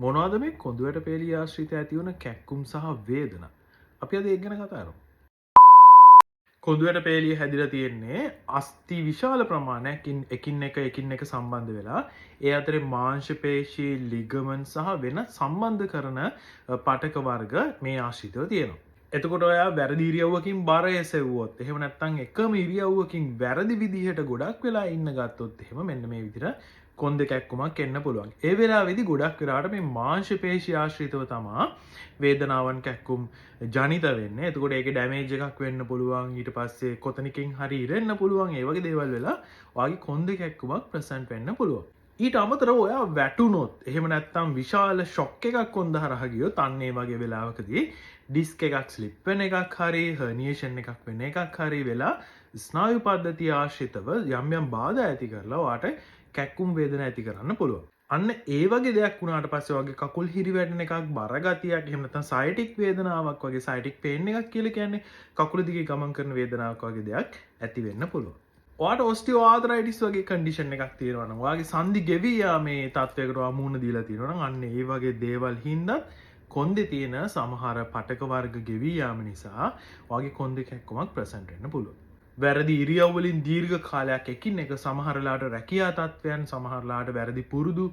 මොනවද මේ කොඳුයට පේලි ආශ්‍රිත ඇති වන කැක්කුම් සහ වේදනා? අපි අද ඒක ගැන කතා කරමු. කොඳුයට පේලිය හැදිලා තියෙන්නේ අස්ථි විශාල ප්‍රමාණයක් එකින් එක එකින් එක සම්බන්ධ වෙලා, ඒ අතරේ මාංශ පේශි, ලිගමන්ට් සහ වෙන සම්බන්ධ කරන පටක වර්ග මේ ආශ්‍රිතව තියෙනවා. එතකොට ඔයා වැරදි ඉරියව්වකින් බර එසෙව්වොත්, එහෙම නැත්නම් එකම ඉරියව්වකින් වැරදි විදිහට ගොඩක් වෙලා ඉන්න ගත්තොත් එහෙම, මෙන්න මේ විදිහට කොන්ද කැක්කුමක් එන්න පුළුවන්. ඒ වෙලාවේදී ගොඩක් වෙලාවට මේ මාංශ පේශි ආශ්‍රිතව තමා වේදනාවන්, කැක්කුම් ජනිත වෙන්නේ. එතකොට ඒකේ ඩැමේජ් එකක් වෙන්න පුළුවන්. ඊට පස්සේ කොතනකින් හරි ඉරෙන්න පුළුවන්. ඒ වගේ දේවල් වෙලා ඔයාගේ කොන්ද කැක්කුමක් ප්‍රසන්ට් වෙන්න පුළුවන්. ඊට අමතරව ඔයා වැටුනොත්, එහෙම නැත්නම් විශාල ෂොක් එකක් කොන්ද හරහා ගියොත්, අන්න ඒ වගේ වෙලාවකදී ඩිස්ක් එකක් ස්ලිප් වෙන එකක් හරි, හර්නියේෂන් එකක් වෙන එකක් හරි වෙලා, ස්නායු පද්ධතිය ආශ්‍රිතව යම් යම් බාධා ඇති කරලා ඔයාට කැක්කුම් වේදනා ඇති කරන්න පුළුවන්. අන්න ඒ වගේ දෙයක් වුණාට පස්සේ වගේ කකුල් හිරි වැටෙන එකක්, බර ගතියක්, එහෙම නැත්නම් සයටික් වේදනාවක් වගේ, සයටික් පේන් එකක් කියලා කියන්නේ කකුල දිගේ ගමන් කරන වේදනාවක් වගේ දෙයක් ඇති වෙන්න පුළුවන්. ඔයාට ඔස්ටියෝ ආතරයිටිස් වගේ කන්ඩිෂන් එකක් තියෙනවා නම්, ඔයාගේ සන්ධි ගෙවී යාමේ තත්වයකට ඔයා මුහුණ දීලා තියෙනවා නම්, අන්න ඒ වගේ දේවල් හින්දා කොන්දේ තියෙන සමහර පටක වර්ග ගෙවී යාම නිසා ඔයාගේ කොන්දේ කැක්කුමක් ප්‍රසන්ට් වෙන්න පුළුවන්. වැරදි ඉරියව් වලින් දීර්ඝ කාලයක් එකින් එක සමහර වෙලාවට රැකියා තත්ත්වයන්, සමහර වෙලාවට වැරදි පුරුදු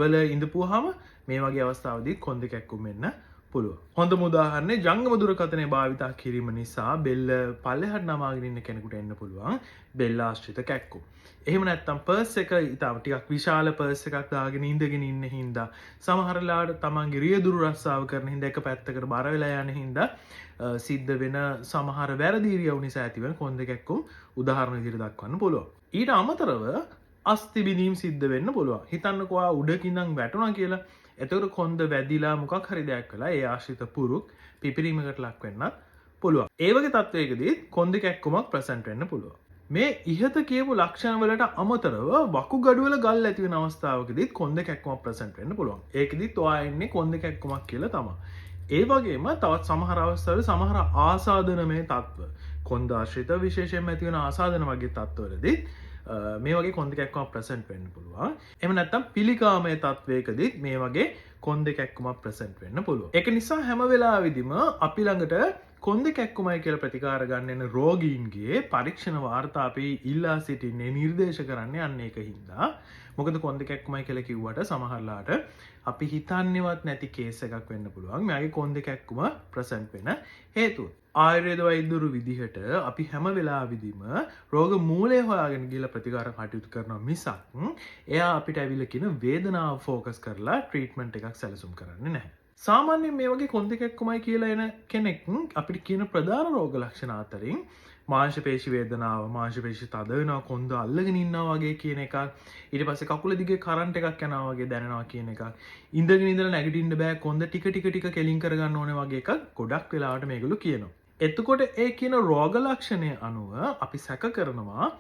වල ඉඳපුවාම මේ වගේ අවස්ථාවලදී කොන්ද කැක්කුම් එන්න පුළුවන්. හොඳම උදාහරණය, ජංගම දුරකථනය භාවිතා කිරීම නිසා බෙල්ල පල්ලෙහාට නමාගෙන ඉන්න කෙනෙකුට එන්න පුළුවන් බෙල්ල ආශ්‍රිත කැක්කුම්. එහෙම නැත්නම් පර්ස් එක ඉතාම ටිකක් විශාල පර්ස් එකක් දාගෙන ඉඳගෙන ඉන්න හින්දා, සමහර වෙලාවට තමන්ගේ රියදුරු රස්සාව කරන හින්දා එක පැත්තකට බර වෙලා යන හින්දා සිද්ධ වෙන සමහර වැරදි ඉරියව් නිසා ඇතිවන කොන්ද කැක්කුම් උදාහරණ විදිහට දක්වන්න පුළුවන්. ඊට අමතරව අස්ථි බිඳීම් සිද්ධ වෙන්න පුළුවන්. හිතන්නකෝ ඔයා උඩකින් ඉඳන් වැටුණා කියලා. එතකොට කොන්ද වැදිලා මොකක් හරි දෙයක් වෙලා ඒ ආශ්‍රිත පුරුක් පිපිරීමකට ලක් වෙන්නත් පුළුවන්. ඒ වගේ තත්වයකදී කොන්ද කැක්කුමක් ප්‍රසන්ට් වෙන්න පුළුවන්. මේ ඉහත කියපු ලක්ෂණ වලට අමතරව වකුගඩු වල ගල් ඇති වෙන අවස්ථාවකදීත් කොන්ද කැක්කුමක් ප්‍රසන්ට් වෙන්න පුළුවන්. ඒකෙදිත් ඔයා එන්නේ කොන්ද කැක්කුමක් කියලා තමයි. ඒ වගේම තවත් සමහර අවස්ථාවල සමහර ආසාදනමය තත්ත්ව, කොන්ද ආශ්‍රිත විශේෂයෙන්ම ඇති වෙන ආසාදන වගේ තත්ත්වවලදී මේ වගේ කොන්ද කැක්කුමක් ප්‍රසන්ට් වෙන්න පුළුවන්. එහෙම නැත්නම් පිළිකාමය තත්ත්වයකදීත් මේ වගේ කොන්ද කැක්කුමක් ප්‍රසන්ට් වෙන්න පුළුවන්. ඒක නිසා හැම වෙලාවෙදිම අපි ළඟට කොන්ද කැක්කුමයි කියලා ප්‍රතිකාර ගන්න එන රෝගීන්ගේ පරීක්ෂණ වාර්තා අපි ඉල්ලා සිටින්නේ, නිර්දේශ කරන්නේ අන්න ඒක හින්දා. මොකද කොන්ද කැක්කුමයි කියලා කිව්වට සමහරලාට අපි හිතන්නේවත් නැති කේස් එකක් වෙන්න පුළුවන් මෙයාගේ කොන්ද කැක්කුම ප්‍රසන්ට් වෙන හේතුව. ආයුර්වේද වෛද්‍යවරු විදිහට අපි හැම වෙලාවෙදිම රෝග මූලය හොයාගෙන ගිහලා ප්‍රතිකාර කටයුතු කරනවා මිසක් එයා අපිට ඇවිල්ලා කියන වේදනාව ෆෝකස් කරලා ට්‍රීට්මන්ට් එකක් සැලසුම් කරන්නේ නැහැ. සාමාන්‍යයෙන් මේ වගේ කොන්ද කැක්කුමයි කියලා එන කෙනෙක් අපිට කියන ප්‍රධාන රෝග ලක්ෂණ අතරින් මාංශ පේශි වේදනාව, මාංශ පේශි තද වෙනවා, කොන්ද අල්ලගෙන ඉන්නවා වගේ කියන එකක්, ඊට පස්සේ කකුල දිගේ කරන්ට් එකක් යනවා වගේ දැනෙනවා කියන එකක්, ඉඳගෙන ඉඳලා නැගිටින්න බෑ, කොන්ද ටික ටික ටික කෙලින් කරගන්න ඕනේ වගේ එකක් ගොඩක් වෙලාවට මේගොල්ලෝ කියනවා. එතකොට ඒ කියන රෝග ලක්ෂණය අනුව අපි සැක කරනවා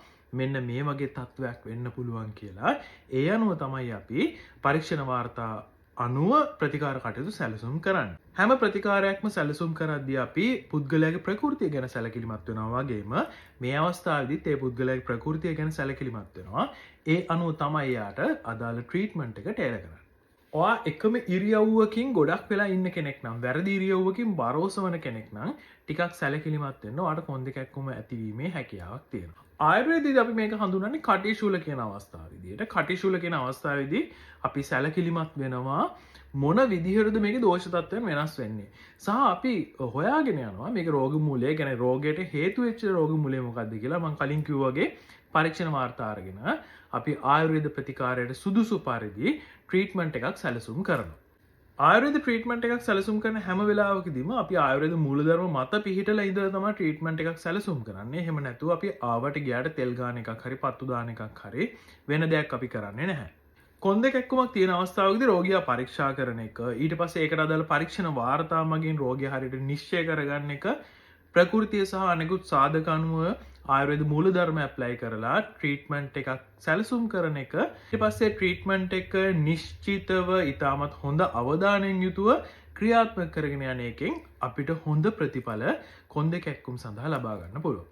මෙන්න මේ වගේ තත්ත්වයක් වෙන්න පුළුවන් කියලා. ඒ අනුව තමයි අපි පරීක්ෂණ වාර්තා අනුව ප්‍රතිකාර කටයුතු සැලසුම් කරන්නේ. හැම ප්‍රතිකාරයක්ම සැලසුම් කරද්දී අපි පුද්ගලයාගේ ප්‍රකෘතිය ගැන සැලකිලිමත් වෙනවා වගේම මේ අවස්ථාවේදීත් ඒ පුද්ගලයාගේ ප්‍රකෘතිය ගැන සැලකිලිමත් වෙනවා. ඒ අනුව තමයි එයාට අදාළ ට්‍රීට්මන්ට් එක ටේලර් කරන්නේ. ඔයා එකම ඉරියව්වකින් ගොඩක් වෙලා ඉන්න කෙනෙක් නම්, වැරදි ඉරියව්වකින් බර ඔසවන කෙනෙක් නම්, ටිකක් සැලකිලිමත් වෙන්න. ඔයාට කොන්ද කැක්කුම ඇතිවීමේ හැකියාවක් තියෙනවා. ආයුර්වේදයේදී අපි මේක හඳුන්වන්නේ කටිශූල කියන අවස්ථාව විදිහට. කටිශූල කියන අවස්ථාවේදී අපි සැලකිලිමත් වෙනවා මොන විදිහටද මේකේ දෝෂ තත්ත්වයන් වෙනස් වෙන්නේ. සහ අපි හොයාගෙන යනවා මේක රෝග මූලය, කියන්නේ රෝගයට හේතු වෙච්ච රෝග මූලය මොකක්ද කියලා. මං කලින් කිව්වා වගේ පරීක්ෂණ වාර්තා අරගෙන අපි ආයුර්වේද ප්‍රතිකාරයට සුදුසු පරිදි ට්‍රීට්මන්ට් එකක් සැලසුම් කරනවා. ආයුර්වේද ට්‍රීට්මන්ට් එකක් සැලසුම් කරන හැම වෙලාවකදීම අපි ආයුර්වේද මූලධර්ම මත පිහිටලා ඉඳලා තමයි ට්‍රීට්මන්ට් එකක් සැලසුම් කරන්නේ. එහෙම නැතුව අපි ආවට ගියාට තෙල් ගාන එකක් හරි පත්තු දාන එකක් හරි වෙන දෙයක් අපි කරන්නේ නැහැ. කොන්ද කැක්කුමක් තියෙන අවස්ථාවකදී රෝගියා පරීක්ෂා කරන එක, ඊට පස්සේ ඒකට අදාළ පරීක්ෂණ වාර්තා මගින් රෝගියා හරියට නිශ්චය කරගන්න එක, ප්‍රකෘතිය සහ අනෙකුත් සාධක අනුව ආයුර්වේද මූලධර්ම ඇප්ලයි කරලා ට්‍රීට්මන්ට් එකක් සැලසුම් කරන එක, ඊට පස්සේ ට්‍රීට්මන්ට් එක නිශ්චිතව ඉතාමත් හොඳ අවධානයෙන් යුතුව ක්‍රියාත්මක කරගෙන යන එකෙන් අපිට හොඳ ප්‍රතිඵල කොන්ද කැක්කුම් සඳහා ලබා ගන්න පුළුවන්.